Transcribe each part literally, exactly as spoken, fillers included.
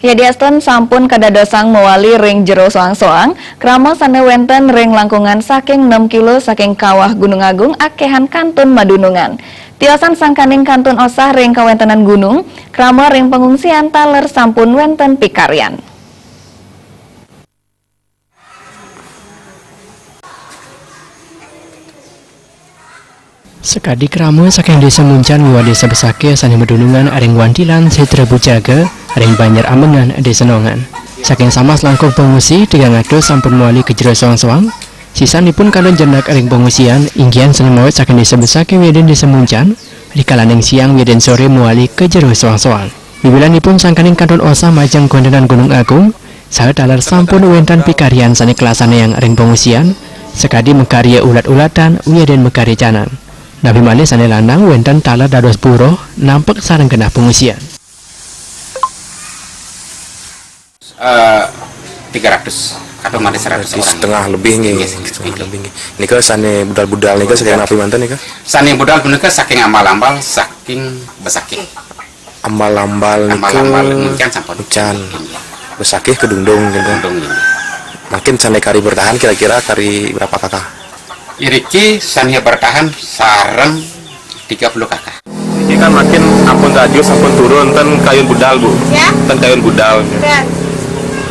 Yadiastun sampun kadadosang mawali ring jero soang-soang, krama sane wenten ring langkungan saking nem kilo saking kawah Gunung Agung akehan kantun madunungan. Tiosan sangkaning kantun osah ring kawentenan gunung, krama ring pangungsian taler sampun wenten pikaryan. Sakadi krama saking Desa Muncan miwah Desa Besakih sane madunungan ring Wantilan Setra Bujaga ring Banjar Amengan, Desa Nongan. Saking samas langkung pangungsi, tigang atus sampun mawali ka jero soang-soang. Sisanipun kantun jenek ring pangungsian, inggihan sane maut saking Desa Besakih wiadin Desa Muncan, rikalaning siang wiadin sore mawali ka jero soang-soang. Wiwilanipun sangkaning kantun osah majeng kawentenan Gunung Agung, saha taler sampun wenten pikaryan sane kalasanayang ring pangungsian, sakadi makarya ulat-ulatan wiadin makarya canang. Napi malih sane lanang wenten taler dados buruh nampek sareng genah pangungsian. Eh, tiga ratus atau malih seratus. Berarti orang. Setengah lebih nggih. Nggih, setengah lebih nggih. Nika sane budal-budal nika saking napi manten nika? Sane budal punika saking ambal-ambal saking Besakih. Ambal-ambal nika Ambal-ambal Muncan sampun. Muncan. Besakih kedungdung gitu. Kedungdung, nggih. Mungkin sane kari bertahan kira-kira kari berapa kakak? Iriki sane bertahan sareng tiga puluh kakak. Niki kan makin ampun rajus, ampun turun, ten kayun budal, Bu. Ya? Ten kayun budal. Dan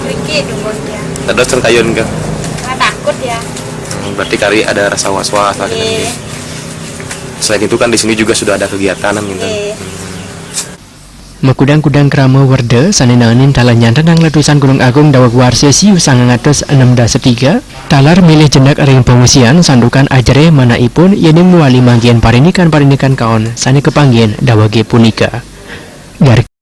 Riki dungdung ya. Terus ten kayun ke? Nggak takut ya. Hmm, berarti kari ada rasa was-was lah. Iya. Selain itu kan di sini juga sudah ada kegiatan gitu. Iya. Makudang-kudang krama werda sane naenin taler nyantenang letusan Gunung Agung daweg warsa siu sangang atus enem dasa tiga, taler milih jenek ring pangungsian santukan ajere manahipun yening mawali manggihin parindikan-parindikan kaon sane kapanggihin dawege punika. Gar-